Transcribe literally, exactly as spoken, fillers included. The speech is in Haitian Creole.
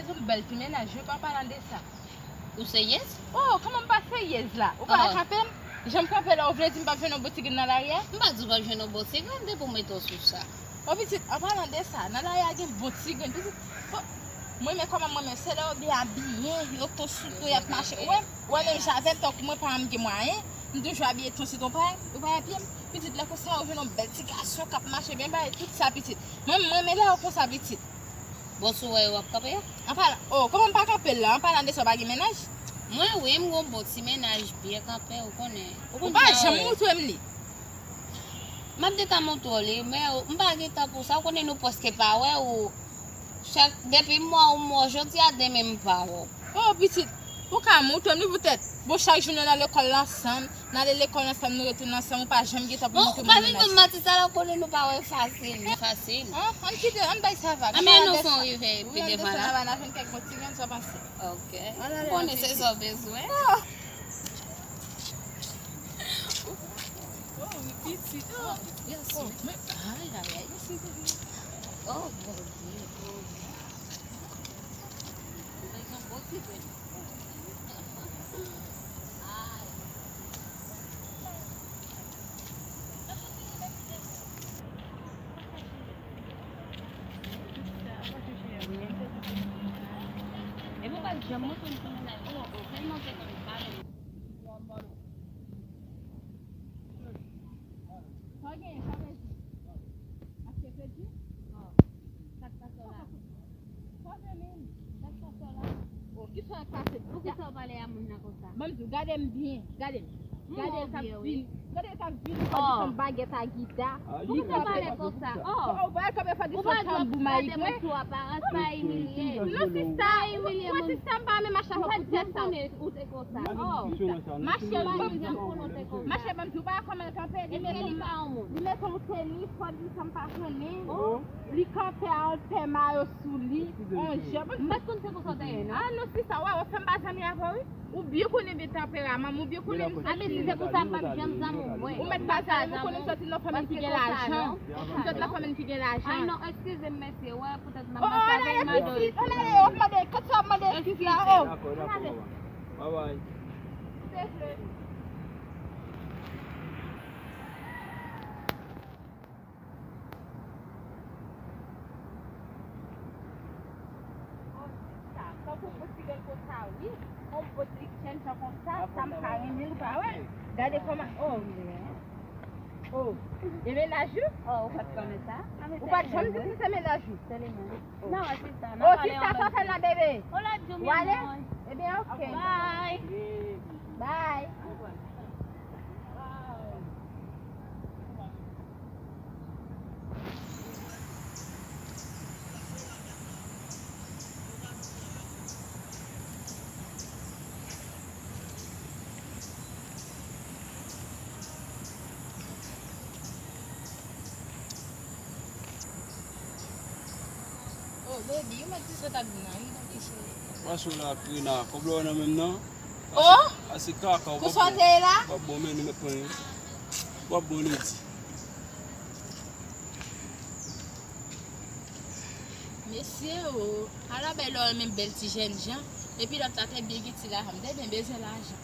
Yon bèl ti mennaj, wi, an palan de sa. Ou seryez? Oh, kòman m pa seryez la? Ou pa kanpe m? Jan m kanpe la, ou vle di m p ap jwenn yon bon ti grenn nan lari a? M pa di w p ap jwenn yon bon ti grenn, depi w mete w sou sa. Oh, pitit, an palan de sa, nan lari a gen bon ti grenn, pitit. Oh, mwen, men kòman mwen, men se lè yo byen abiye, yo to sou to, y ap mache. Ou wè, ou wè menm jan avè m, tankou mwen pa janm gen mwayen, m toujou abiye ton si ton pay, ou pa pye m. Pitit, lè konsa, ou jwenn yon bèl ti gason k ap mache byen bay, tout sa, pitit. Mwen, mwen, men lè yo konsa, pitit. Bon, si w wè yo ap kanpe a? An palan, oh, kòman m pa kanpe l la? An palan de sa, w pa gen mennaj? Mwen, wi, m gon bon ti mennaj byen kanpe, ou konnen. Ou pa janm montre m li. M ap gentan montre w li, men m pa gen tan pou sa. Ou konnen nou prèske pa wè ou. Chak, depi m wè w, m wè w jodi a, demen m pa wè w. Oh, pitit, ou ka montre m li poutèt. Bon, chak jou nou nan lekòl la ansanm, n ale lekòl ansanm, nou retounen ansanm, ou pa janm gen tan pou montre m yon mennaj. Bon, ou pa vin ban m manti sa la, ou konnen nou pa wè fasil, fasil. An, ann kite, ann bay sa vag. Ann men nou fè yon rive pi devan la. Wi, ann desann anba, n a jwenn kèk bon ti grenn, sa w panse? Ok. Ou konnen se sa w bezwen. Oh, wi, pitit. Oh, yes. Oh, men, ay, ay, ay, mèsi, mèsi. Oh, Bondye. Oh. Ou bezwen bon ti grenn. Sa w genyen, sa w pèdi? Achte kredi? Sa k pase w la? Sa w genyen? Sa k pase w la? Oh, kisa k pase? Poukisa w pale a moun nan konsa? Ban m di w, gade m byen, gade m. Gade l k ap vini, gade l k ap vini, fò di se yon bagèt a gita. Poukisa w pale konsa? Oh, ou pa wè kòman fò di se yon tanbou mayik mwen? Ou pa dwe gade moun sou aparans, pa imilye. Non, sista, pa imilye moun. Sista, m pa renmen mache avè w pou tèt sa. Ou te konsa. Oh. Machè, ban m di w. Machè, ban m di w, ou pa wè kòman l kanpe? Li mete yon, li mete yon tenis, fò di sa m pa konnen. Li kanpe a yon pè mayo sou li, yon jòb. M pa t konn se konsa w te ye, non. Ah, non, sista, w wè, w fè m pa zanmi avè w, wi. Ou byen konnen de tanperaman m, ou byen konnen m soti. A, men si se pou sa, m p ap janm zanmi w, mwen. Ou mèt pa zanmi m, ou konnen m soti nan fanmi ki gen lajan. M soti nan fanmi ki gen lajan. Ay, non, eskize m, mesye, w wè, poutèt m ap mache avè l, m a dòmi. Oh, oh, n ale, oh, mande, kote w ap mande eskiz la, oh. Dakò, dakò, mama. Bye bye. Oh, sista, tankou boutik el konsa, wi. On boutik chenn jan konsa, sa m ka renmen l, ou pa wè? Gade kòman, oh, oh. E mennaj ou? Oh, ou pa t konnen sa? Ou pa t janm di m se mennaj ou? Se li menm. Non, sista, oh, sista, sa fè la, bebe? Ou ale? Ebyen, ok. Bye. Bye. Oh, baby, ou mèt di sa t ap vin nan, wi, papi cheri. Pase w la, Krina, kòb la w nan men m nan? Oh! Ase kaka, w p ap bon. Pou sa w te ye la? W p ap bon, men nou mèt pran yon. W p ap bon, Ledi. Mesye o, ala bèl lè w renmen bèl ti jènjan, epi lòt la te byen gen ti lajan, m te byen bezwen lajan.